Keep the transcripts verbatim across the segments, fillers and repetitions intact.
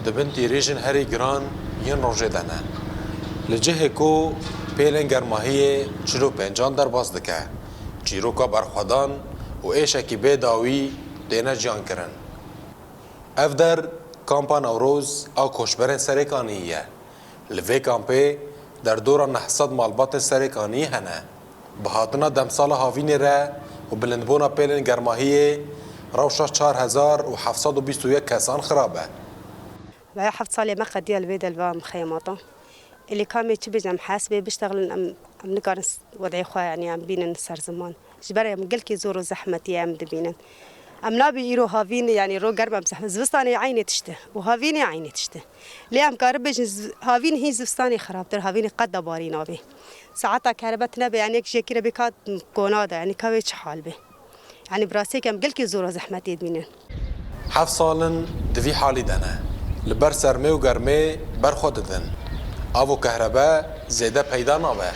Di bin tîrêjên herî giran yên rojê de ne. Li cihê ku pêlên germahiyê çil û pêncan derbas dike, çîroka berxwedan û êşekî bê dawî têne jiyan kirin. Ev der kampa Newroz a koçberên Serêkaniyê ye. Li vê kampê derdora neh sed malbatên Serêkaniyê hene. Bi hatina demsala havînê re û bilindbûna pêlên germahiyê rewşa çar hezar û heft sed û bîst û yek kesan xirab e. Veya heft salê me qediya li vê de li va mixeyemata. Êlê kamê çi bêjim, hes bê biştexilin, em, em nikarin s-, wedê xwe, yanî em bînin ser ziman. Ji ber em gelkî zor û zehmetî em dibînin. Em nabî îro havîn, yanî ro germ em zehmet. Zivistanê eynê tişt e û havînê eynê tişt e. Lê em karin bêjin ziv-, havîn hîn zivistanê xirabtir, havînê qet de barî nabê. Saeta kerebe tine be, yanî yek jêkî re bê ka kona de, yanî ka wê çi hal be. Yanî bi rastiyê em gelkî zor û zehmetî dibînin. Heft sal in di vî halî de ne. Li ber sermê û germê ber xwe didin. Av û kehrebe zêde peyda nabe.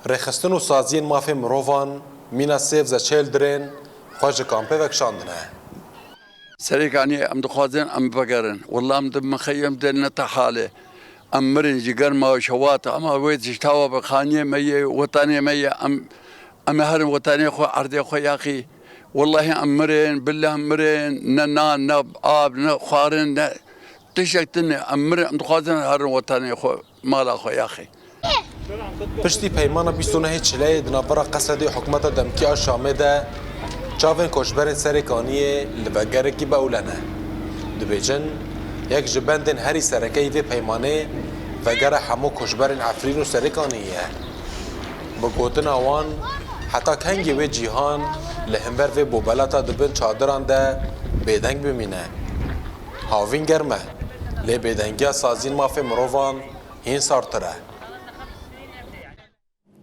Rêxistin û saziyên mafê mirovan mîna Save the Children xwe ji kampê vekişandine. Serêkaniyê em dixwazin em vegerin. Wela em di mixeyem de ne te halê. Em mirin ji germa û şewata, ama wê ji tawa be xaniyê me ye, wetanê me ye. Em, em ê herin wetanê xwe, erdê xwe yaxî. Wellahî em mirin, billah em mirin. Ne nan, ne av, ne xwarin, ne tiştek tune. Em mirin, em dixwazin herin wetanê xwe, mala xwe yaxî. Piştî peymana bîst û nehê Çileyê di navbera Qesedê û hikûmeta demkî a Şamê de çavên koçberên Serêkaniyê li vegerekî bi ewle ne. Dibêjin, yek ji bendên herî sereke yî vê peymanê vegera hemû koçberên Efrîn û Serêkaniyê ye. Bi gotina wan, heta kengî wê cîhan li hember vê bobelata di bin çadiran de bêdeng bimîne? Havîn germ e, lê bêdengiya saziyên mafê mirovan hîn sartir e.